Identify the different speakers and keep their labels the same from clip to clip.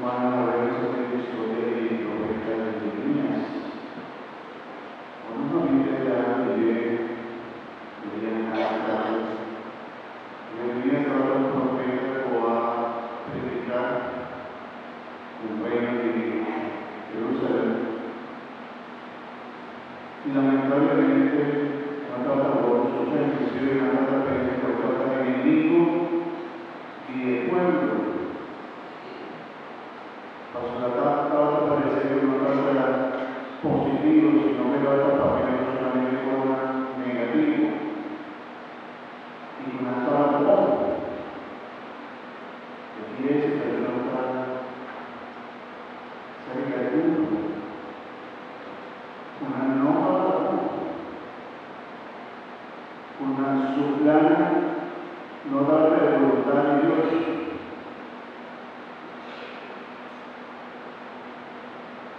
Speaker 1: Rumannan, awe nos ta tende historia di profeta Jeremias. Ora nos a bira e algu di dje, e dianan aki tambe. Jeremias tabata un profeta ku a prediká den reino di Jerusalem. I lamentablemente nan tabata wòrdu skuchá, inklusive nan tabata pensa ku e tabata enemigu di e pueblo. Pasobra tabata parece cu no tabata positivo, sino cu e tabata papiando solamente cosnan negativo y cu nan tabata bon. E dia e situacion ta cerca e punto cu nan no tabata bon, cu nan su plannan no tabata e boluntad di Dios.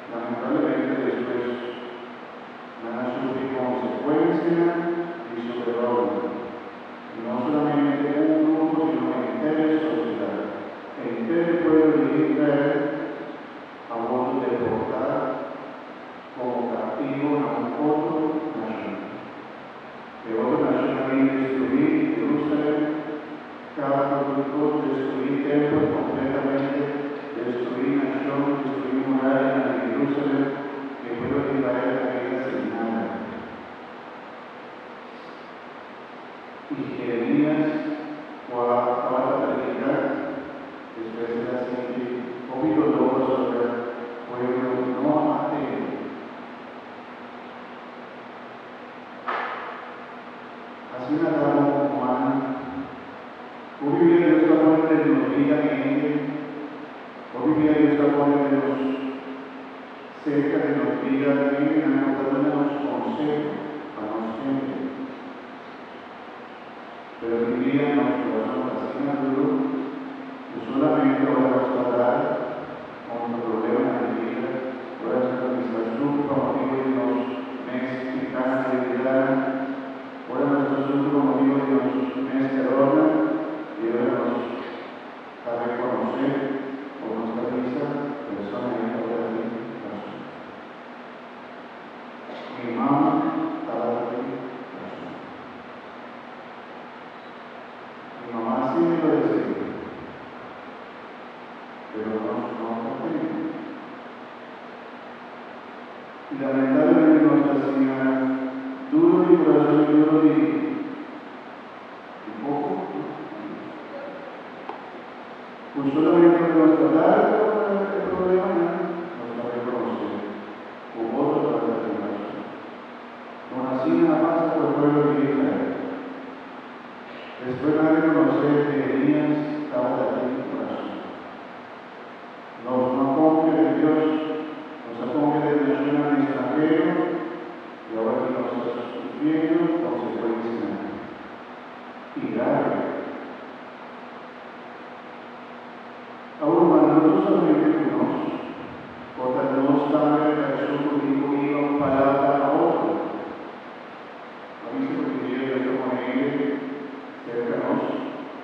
Speaker 1: Lamentablemente despues nan a sufri consecuencia di su erornan. Y no solamente un grupo sino henter e sociedad. Henter e pueblo di Israel a wordo deporta como captivo na un otro nacion. E otro nacion a bin destrui Jerusalem, Kas por tur kos, destruí tèmpel kompletamente, destruí nashon, destruí murayanan di Jerusalem, e pueblo di Israel a keda sin nada. I Jeremias, ku a tabata prediká, despues el a sinti hopi doló pasobra pueblo no a tende. Asina ta bo rumannan. Hopi bia Dios ta pone den nos bida hende, hopi bia Dios ta pone den nos serka di nos bida hendenan ku ta duna nos konseho pa nos tende. Pero tin bia nos kurason ta asina duru ku solamente ora nos ta dal kontra problemanan di bida, ora nos ta kuminsá sufri pa motibu di nos mes pikánan debilidatnan, ora nos ta sufri pa motibu di nos mes erornan i ora nos ta rekonosé òf nos ta bisa, Persona ei tabata tin rason. Mi mama tabata tin rason. Mi mama sí mi lo desea, pero nos no ta tende. I lamentablemente nos ta siña duro di kurason i duro di di koko, ku solamente ora nos ta dal e problemanan nos ta rekonosé ku otro tabata tin rason. Kon asina a pasa ku e pueblo di Israel. Despues nan a rekonosé Jeremias tabata tin rason. Nos no a konfia den Dios, nos a konfia den nashonnan estranhero i awor aki nos ta sufriendo konsekuensianan i grave. Awor ruman, no ta solamente ku nos, por ta nos tambe ta esun ku tin ku hiba un palabra pa otro. A bisa ku tin dia Dios ta pone hende serka nos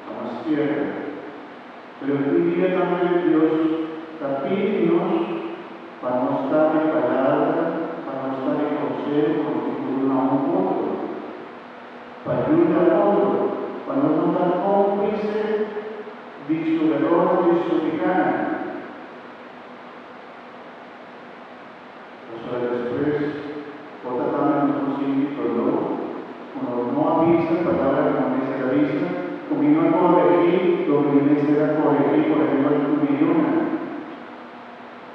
Speaker 1: pa nos spierta. Pero tin dia tambe Dios ta pidi nos pa nos ta e palabra, pa nos ta e konseho ku nos tin ku duna un otro, pa yuda otro, pa nos no ta kómplise di su erornan, di su pikánan. Pasobra despues por ta tambe nos por sinti doló ku nos no a bisa palabra ku nos mester a bisa, ku mi no a koregí loke mi mester a koregí, por ehempel, ku mi yunan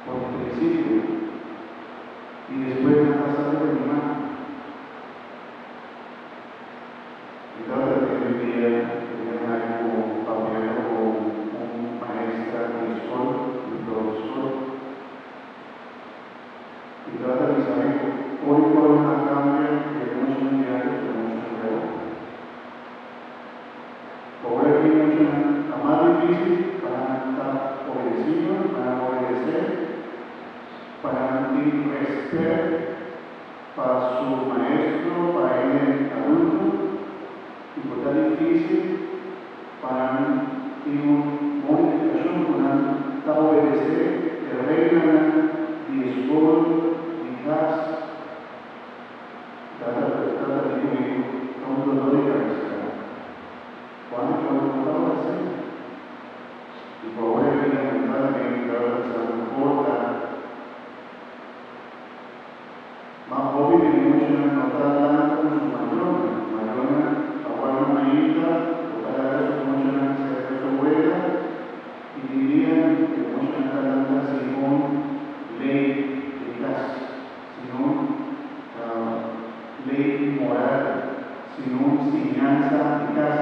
Speaker 1: for di prinsipio i despues nan ta sa riba mi man. Mi tabata tende un dia mi a haña ku papiando ku un maestra di skol, diktor di skol. Mi tabata bisa mi ku ora i ora nan kambia di e muchanan di antes ku e muchanan di awor. Awor aki e muchanan ta mas difísil pa nan ta obedesido, pa nan obedesé, pa nan tin rèspèt pa su maestro, pa hende adulto, i ku ta difísil pa nan tin un bon edukashon ku nan ta obedesé. motivo, ta un dolor di cabeza. Cuando cuando no tabata asina. Y cu awor aki lamentablemente tabata pasando por ta Mas hopi di muchanan no ta lanta cu su mayornan. Mayornan ta warda mainta cu ta laga su muchanan cerca su wela y di dia e muchanan ta lanta segun ley di cas, segun ley moral, segun siñansa di cas.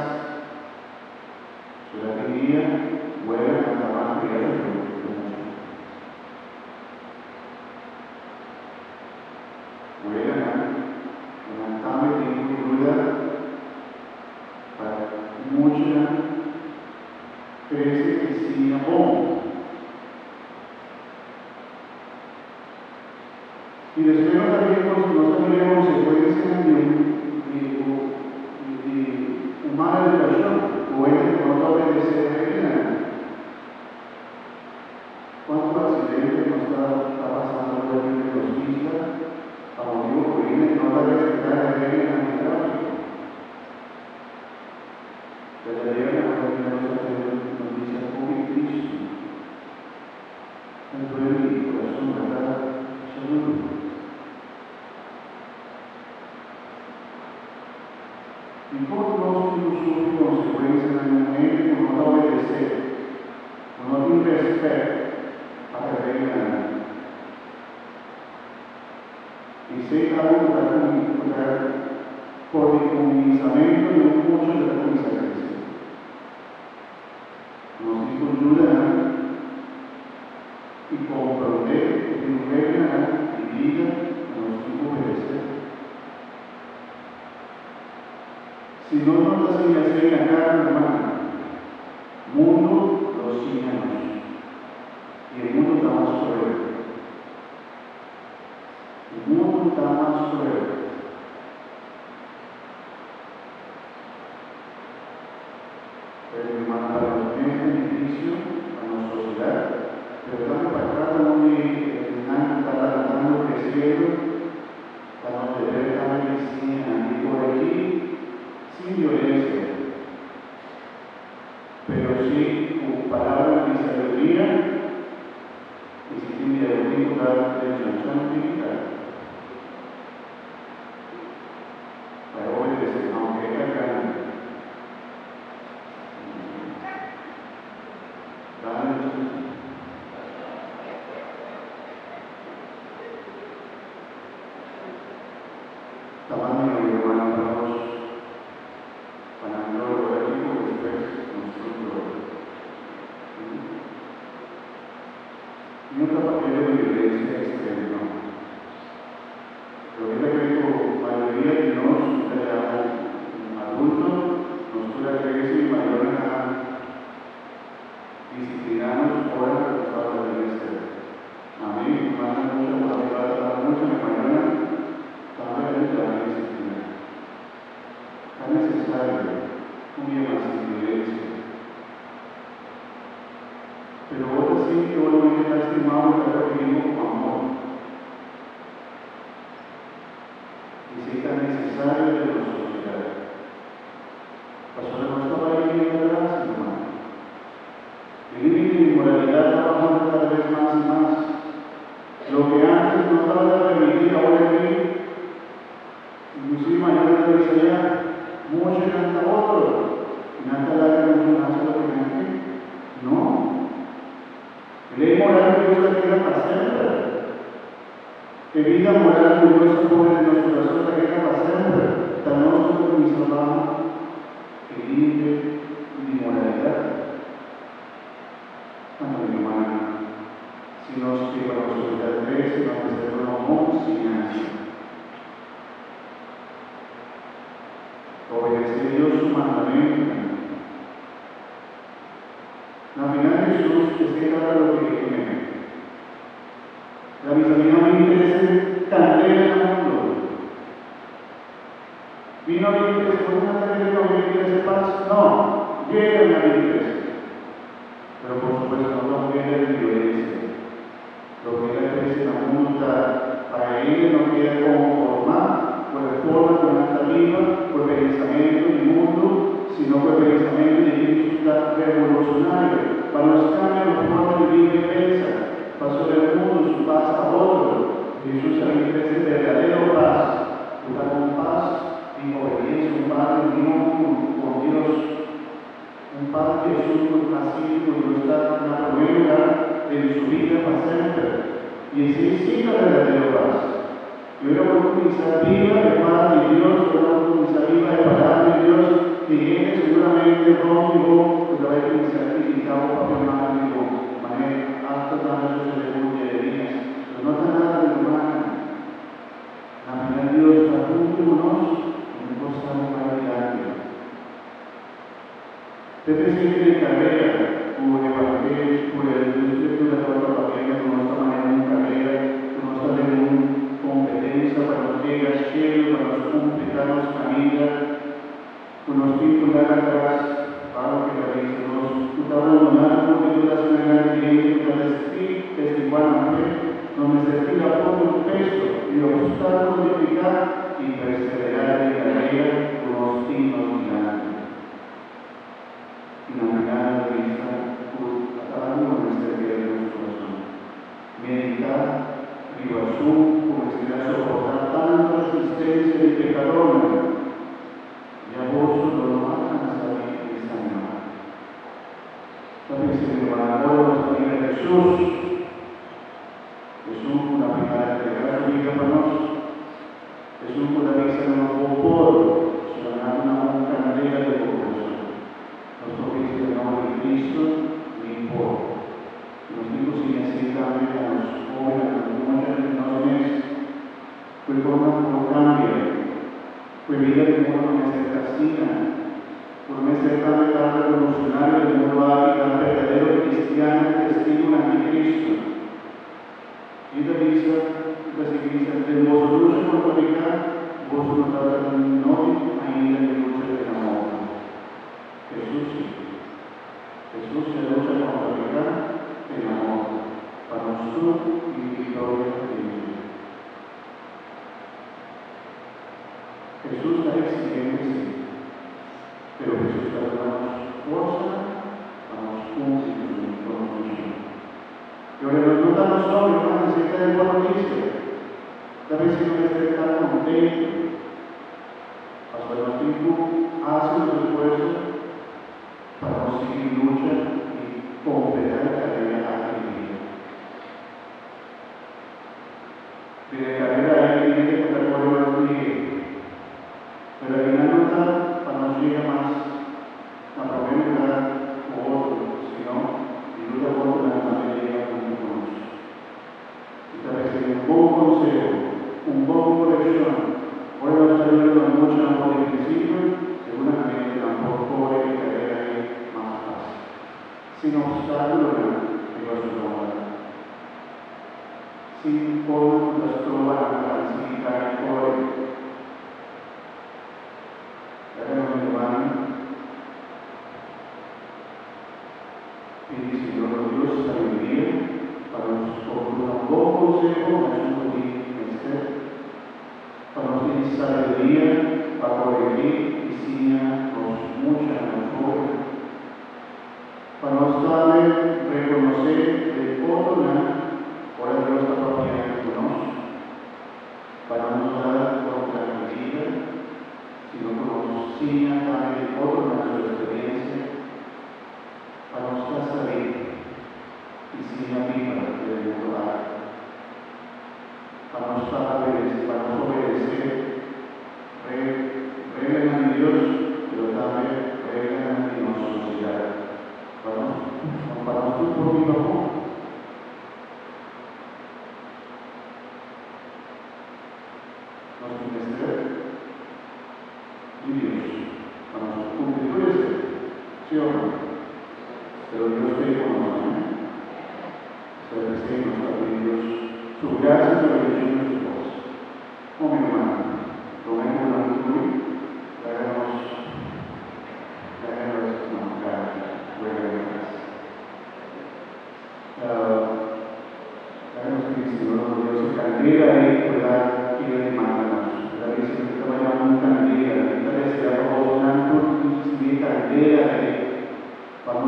Speaker 1: Sodat di dia welanan ta ban cria su yu e mucha. Welanan ku nan tambe tin ku yuda pa muchanan krese i siña bon. I despues nos ta bin nos ta mira e konsekuensianan di un di di un mal edukashon ku hende ku no ta obedesé reglanan. Cuanto accidente nos ta ta pasando por aki den nos isla pa motibo cu hende no ta respeta e reglanan di trafico? Djajayer na ora di nos a tende noticia hopi tristo. Ta duele mi corazon, berdad, masha duro. Dikon nos tin ku sufri konsekuensianan di un hende ku no ta obedesé, ku no tin rèspèt pa e reglanan? Esei ta algu ku ta ku ta for di kuminsamentu di un mucha ku ta kuminsá krese. Nos tin ku yuda nan i komprondé ku tin reglanan di bida ku nos tin ku obedesé. Si nos no ta siña esei na kada hermano, mundu lo siña nos. I e mundu ta mas cruel. E mundu ta mas cruel. Pero mi hermano, pa nos mes beneficio, pa nos sociedad, pero tambe pa cada un di esnan cu ta lantando, creciendo, Ta nos deber tambe di siña nan di koregí sin violensia, pero sí ku palabranan di sabiduria i si tin di algun ku ta den chanchon tin ki ta pa e obedesé, aunke e ta grandi. Dale un chanchon. Ta manda mi hermano pa nos, pa nan yora ora aki ku despues nos tur yora. Mi no ta papia di violencia extremo, no. Pero mi ta kere ku mayoria di nos ku ta yama un adulto, nos tur a krese i mayornan a disiplina nos ora ku nos tabata den mester. Ami manda mucha ku ami tata manda mucha mi mayornan tambe a yuda mi disiplina. Ta nesesario un dia mas sin violensia. Pero bo ta sinti ora un hende ta stima bo i ta korigí bo ku amor. Esei ta nesesario den nos sosiedat. Pasobra nos ta bai hende atras, mi ruman. E límite di moralidad ta bajando cada bes mas y mas. Loke antes no tabata permití awor aki, inclusive mayornan ta bisa ya, muchanan ta otro y nan ta laga muchanan haci loke nan ke. No. E ley moral di Dios ta keda pa semper. E bida moral ku Dios a pone den nos kurason ta keda pa semper. Ta nos ku ta kuminsá baha e límite di moralidat. Anto, mi rumannan, si nos ke pa nos sosiedat krese, nos mester duna un bon siñansa. Obedesé Dios su mandamentunan. Na final Hesus esei tabata loke e keme. El a bisa, Mi no bin trese kandela na mundu. Mi no bin trese, bo no ta kere ku mi bin trese pas? No, guera mi a bin trese. Pero por supuesto no ta un guera di violensia. Loke el a trese na mundu ta pa hende no keda konformá ku e forma ku nan ta biba. biba ku e pensamentu di mundu, sino ku e pensamentu di Kristu ta revolushonario, pa nos kambia nos forma di biba i pensa, pasobra e mundu su pas ta otro. Hesus a bin trese berdadero pas, ku ta un pas di obediensia, un pas di union ku Dios. Un pas di esun ku ta sinti ku Dios ta na promé lugá den su bida pa semper. I esei sí ta berdadero pas. I ora bo kuminsá biba e pas di Dios, ora bo kuminsá biba e Palabra di Dios, tin hende seguramente rònt di bo ku ta bai kuminsá kritiká bo, papia mal di bo, manera asta tambe a sosodé ku Jeremias. Pero no ta nada, mi rumannan. Na final Dios ta huntu ku nos i no por sali bai dilanti. Te principio di carera cu evangelio cu e luz scritura tabata papiando cu nos ta manera un carera cu nos ta den un competencia pa nos yega cielo, pa nos completa nos caminda cu nos tin cu laga atras. Pablo keda bisa nos cu ta rondona un multitud asina grandi di hende cu ta testiguá nan fe, nos mester tira afó tur peso i obstáculo di picá i perseverá den e carera cu nos tin nos dilanti. I na final a bisa ku ta algu no mester keda den nos kurason. Meditá riba esun ku mester a soportá tantu resistensia di pekadornan, ya boso lo no a kansa di desanimá. Ta bisa mi rumannan, ora nos ta mira Hesus, esun ku na final a entregá su bida pa nos, Esun ku ta bisa no bo por sona na un kandela den bo kurason. Nos por bisa den nomber di Cristo, mi por. I nos tin ku siña esei tambe na nos hóbennan, na nos muchanan i nos mes. Ku e kosnan por kambia. Ku e bida di mundu no mester ta asina. Ku no mester tambe ta revolusionario den mundu aki ta berdadero kristiannan testigunan di Cristo. E ta bisa, i ta sigui bisa, Den boso lucha kontra piká, boso no tabata tin nodi ainda di lucha den amor. Hesus sí. Hesus a lucha kontra piká den amor, pa nos tur tin viktoria den dje. Hesus ta eksigente, sí, pero Hesus ta duna nos forsa pa nos kumpli ku nos mishon. I ora nos no ta nos so, mi ruman, esei ta e bon notisia. Ta bes si no mester ta kontentu, pasobra nos tin ku hasi nos esfuerso pa nos sigui lucha i kompletá e karera aki di bida. Den e karera ei tin hende ku ta kore mas lihé, pero e final no ta pa nos yega mas na promé lugar ku otro, sino di yuda otronan tambe yega huntu ku nos. I ta risibi un bon konseho, un bon korekshon. Ora nos ta yuda nos muchanan for di prinsipio, seguramente nan por kore e karera ei mas fásil, sin opstákulonan riba su lomba, sin forma ku ta stroba nan pa nan sigui kai kore. Laga nos rumannan pidi Señor nos Dios sabiduria pa nos por duna un bon conseho na esun cu tin mester, pa nos tin sabiduria pa coregi y siña nos mucha, nos hobennan, pa nos tambe reconoce den otronan ora Dios ta papiando cu nos. Pa no nos da kontra medida, sino ku nos siña tambe di otronan su eksperensia, pa nos ta sabí i siña biba den e mundu aki, pa nos ta obedesé, pa nos obedesé reglanan di Dios, pero tambe reglanan di nos sosiedat, pa nos pa nos tur por biba bon. Nos tin mester di Dios pa nos por cumpli tur esei, si o no? Pero Dios ta ei cu nos, amen? Esei ta p'esei nos ta pidi Dios su gracia y su bendicion den su forsa. Bon, mi rumannan, prome cu nan drumi, laga nos, laga nos, no, gracia, wega den cas. Laga nos pidi Señor nos Dios e candela ei cu el a keda di manda nos. El a bisa cu e ta bai manda un candela.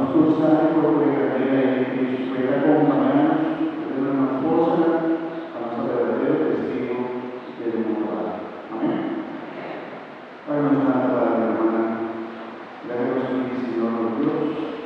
Speaker 1: nos tur sali for di e kandela ei Kristu, ku E ta kompañá nos, ku E ta duna nos forsanan pa nos ta berdadero testigu den e mundu aki. Amèn. Laga nos lanta para, mi rumannan, i laga nos pidi Señor nos Dios.